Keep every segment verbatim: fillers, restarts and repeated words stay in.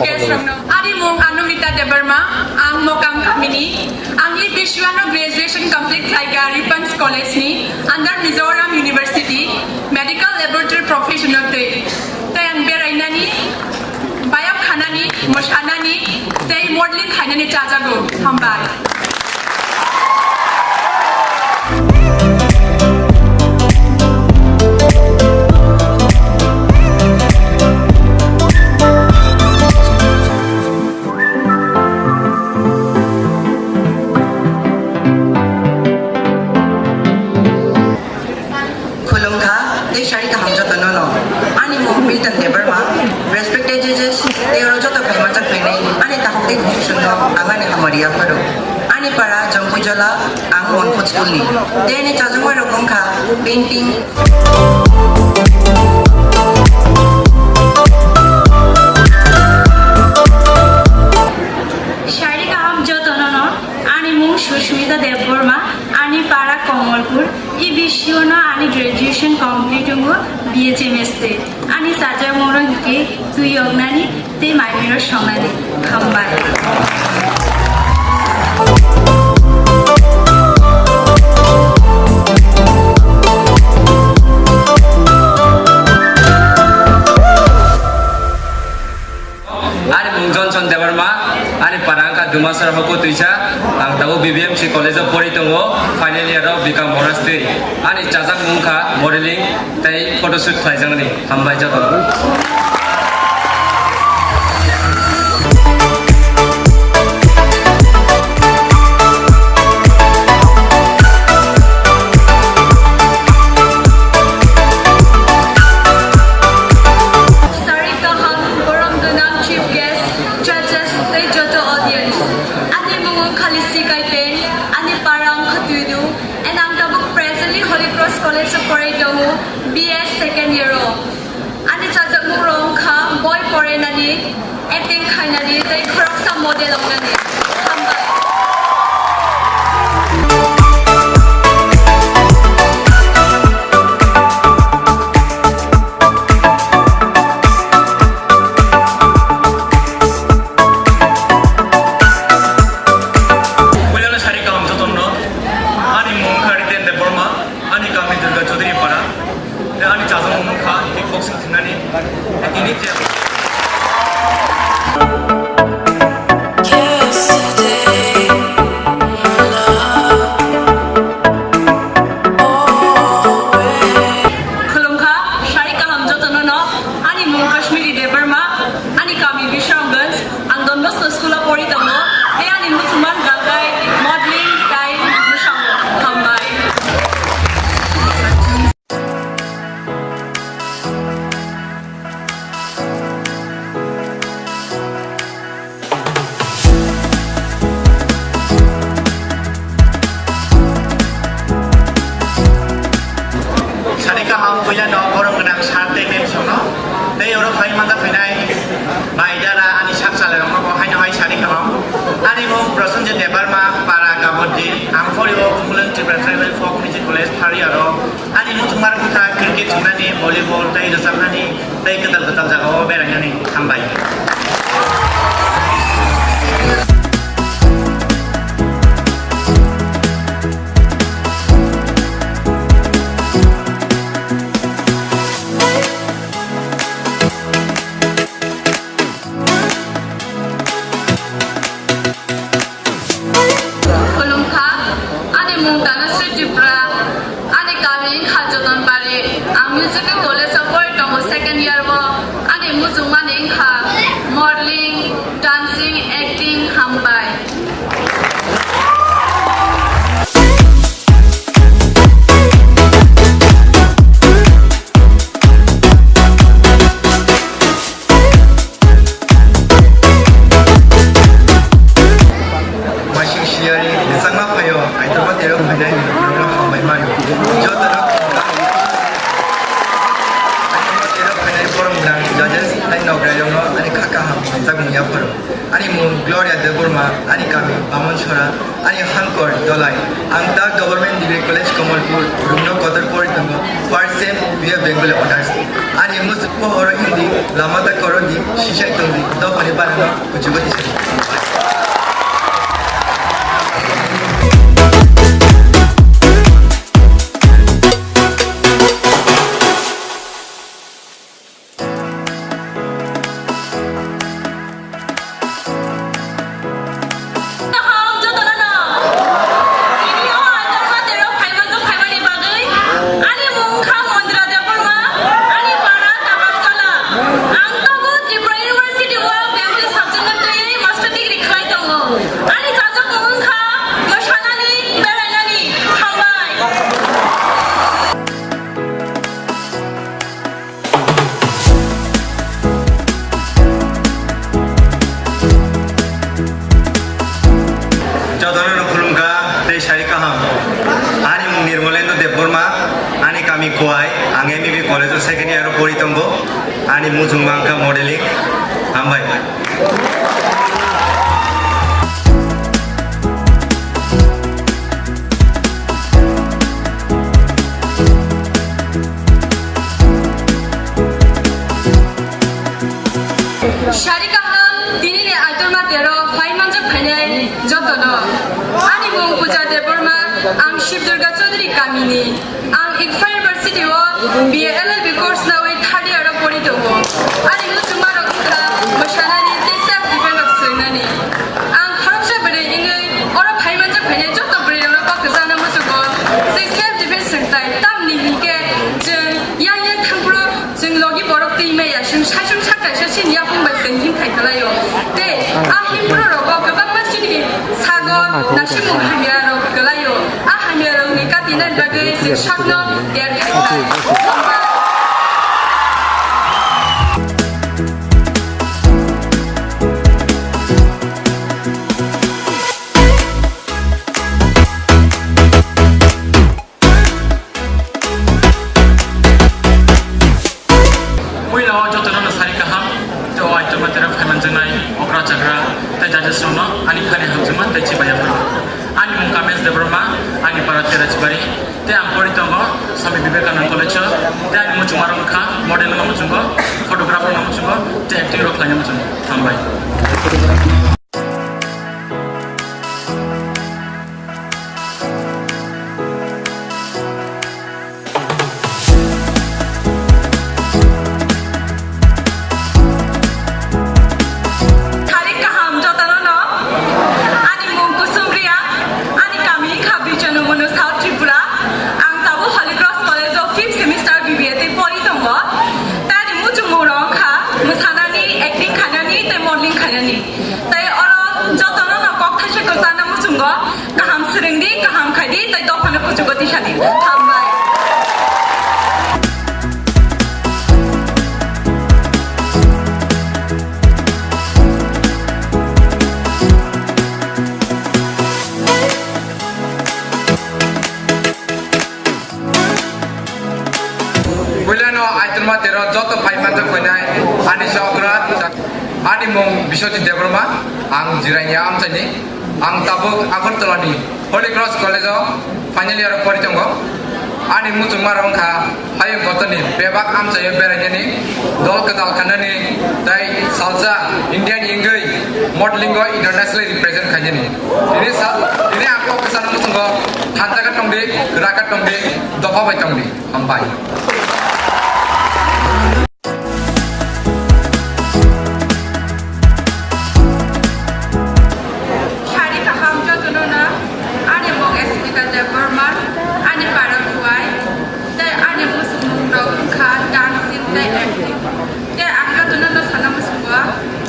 Guest rokno. Ani mung Anumita Debbarma, ang Mokang kamini. Ang E P Shwano graduation complete khlaikha Ripans College ni under Mizoram University medical laboratory professional tei. Tei ang berainani, bayap khanani, mosanani, tei modeling khainani chajago. Hambai. Khulumkha, tei sari kaham jotono no. Ani mung Milton Debbarma, respected judges, tei oro joto phaimanjak phainai, ani takhuk tei khumsungno ang ani hamari yapharo. Ani para Jongpuijala, ang Monput School ni. Tei ani chajokma rok wngkha painting. Sari kaham jotono no, ani mung Sushmita Debbarma, ani para Kamalpur, E B C O no ani graduation complete wngo B H M S tei. Ani chajakmung rok hinkhe twi yoknani tei mai miro songnani. Hambai. Ani mung Johnson Debbarma, ani para wngkha Dumasar Hoko Twisa, ang tabuk B B M C College o pori tongo, final year o B Com Honours twi. Ani chajakmung wngkha modeling tei photoshoot khlaijaknani. Hambai jotono. Sari kaham, borom gwnang chief guest, judges tei joto audience. Ani mung wngkha Lisi Kaipeng, ani para wngkha Tuidu, and ang tabuk presently Holy Cross College o porai tongo, B S second year o. Ani chajakmung rok wngkha boi porainani, acting khainani tei khoroksa model wngnani. Hambai. Puilano sari kaham jotono, ani mung wngkha Riten Debbarma, ani kami Durga Chaudhary Para, tei ani chajakmung wngkha kickboxing thwngnani, tei tini je Khulumkha, sari kaham jotono no, ani mung Kashmiri Debbarma, ani kami Bisramganj, ang Don Bosco School o pori tongo, tei ani muchungma wngkha modeling tei mwsang. Hambai. Sari kaham puilano borom gwnang sir tei ma'am songno tei oro phai manjak phainai bai dara ani sak salai rokno bo haino hai sari kaham. Ani mung Prosenjit Debbarma, para Gaboddi, ang pori o Khumulwng Tripura Tribal Folk Music College third year o. Ani muchungmarok wngkha cricket thumnani, volleyball tei rwchapnani tei kwtal kwtal jagao berainani. Hambai. Khulumkha, ani mung Dhanasri Tripura, ani kami wngkha Jotonbari, ang musical college o pori tongo second year o, ani muchungmani wngkha modeling, dancing, acting, hambai. Masing siyari, sangma phaio, aitama tero phainai, rokno hambai mano. Jotono, aitama tero phainai, borom gwnang judges, tei nograi rokno, ani kha kaham, hamjak mung yapharo. Ani mung Gloria Debbarma, ani kami Bamonsora, ani hangkor Dolai. Ang ta Government Degree College Kamalpur, room no kotor pori tongo, first We are Bengali others. Ani musuko horo hindi, lama ta koro di, shisha tong di, dophani barano kuchugo di. Kaham jotono no. Tini o Aitorma tero phaima jok phaimani bagwi ani mung kha Mondira Debbarma, ani para Tabaksala. Ang tobo Tripura University o Bengali subject no twiwi master degree khlai tongo. Ani chajak mung kha mwsanani, berainani. Hambai. Jotono no khulumkha tei sari kaham. Ani mung Nirmalendra Debbarma, ani kami Khowai, ang M B B college o second year o pori tongo. Ani muchung wngkha modeling. Hambai. Sari kaham, tinini Aitorma tero phai manjak phainai jotono. Ani mung Puja Debbarma, ang Shivdurga Chaudhary kamini. Ang Ikpha University o B A L L B course nawi third year o pori tongo. Ani muchungmarok wngkha mwsanani tei self defense rok swrwngnani. Ang khoroksa bwrwi wngwi oro phai manjak phainai joto bwrwirokno kok kwchangno muchungo. Chwng self defense swrwngthai, tamni hinkhe chwng yang yang thangphuru chwng logi borok twi maya, chwng saichung sak kaisa chini yapung bai chwng himthai kwlaio. Tei a himphuru rogo kwbangma chini sago nasimung hamya rok kwlaio. A hamya rokni katinani bagwi chwng sakno der khai kha. Puila o jotono no sari kaham, tei o Aitorma tero phai manjaknai okra chakra tei judges rokno ani khani hamjakma tei chibaiya phano. Ani mung Kamesh Debbarma, ani para Terachibari, tei ang pori tongo Swami Vivekananda College o, tei ani muchungmarok wngkha model no muchungo, photographer no muchungo, tei acting rok khlaina muchungo. Hambai. Sari kaham jotono no. Ani mung Kusum Reang, ani kami wngkha Bichanu Munu, South Tripura. Ang tabuk Holy Cross College o fifth semester B B A tei pori tongo. Tei ani muchungmung rok wngkha mwsanani, acting khainani tei modeling khainani. Tei oro jotono no kok thaisa kwchangna muchungo, kaham swrwng di, kaham khai di, tei dophano kuchugo tisa di. Hambai. Puilano Aitorma tero joto phai manjak phainai ani chokra, ani mung Biswajit Debbarma, ang Jirania amchaini, ang tabuk Agartala ni Holy Cross College o final year o pori tongo. Ani muchungmarok wngkha hayung kotorni bebak amchaio berainani, dol kwtal khanani, tei salsa Indian wngwi modeling o internationally represent khainani. Tini sa-, tini ang kok kwchangno muchungo, thansa khe tongdi, kwrak khe tongdi, dopha bai tongdi. Hambai. Sari kaham jotono no, ani mung Smita Debbarma, ani para Khowai, tei ani muchungmung rok wngkha dancing tei acting. Tei ang jotono no sana muchungo,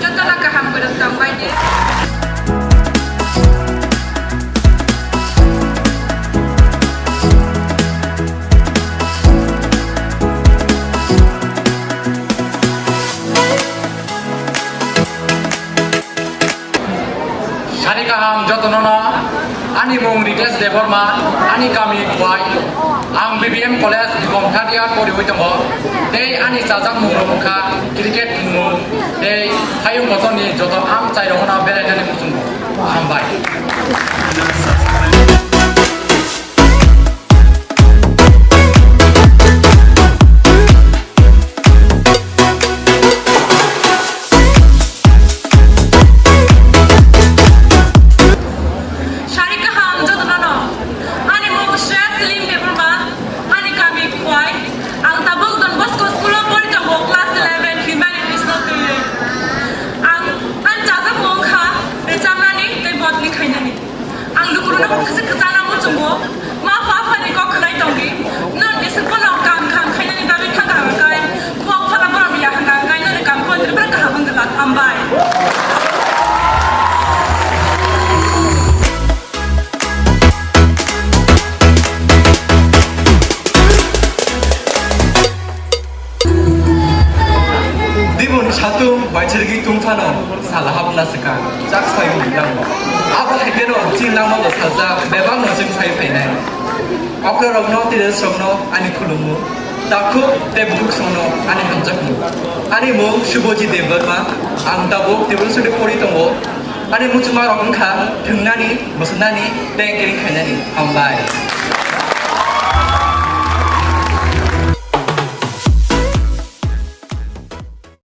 jotono kaham kwrwng tongbai di. Sari kaham jotono no, ani mung Ritesh Debbarma, ani kami Khowai, ang B B M College bikom third year poriwi tongo, tei ani chajak mung rok wngkha cricket thwngmung, tei hayung kotorni joto amchai rokno berainani muchungo. Hambai. Paithirgwi tungphano sal hapna swkang chak sai wngwi lango. Abo hai kheno chini langmao sajak bebakno chwng sai phainai. Okrarokno, teachersrokno ani khulumung, takhuk tei bukhuk songno ani hamjakmung. Ani mung Subhajit Debbarma, ang tabuk Tibul Suri pori tongo. Ani muchungmarok wngkha thwngnani, bwswnani tei kering khainani. Hambai.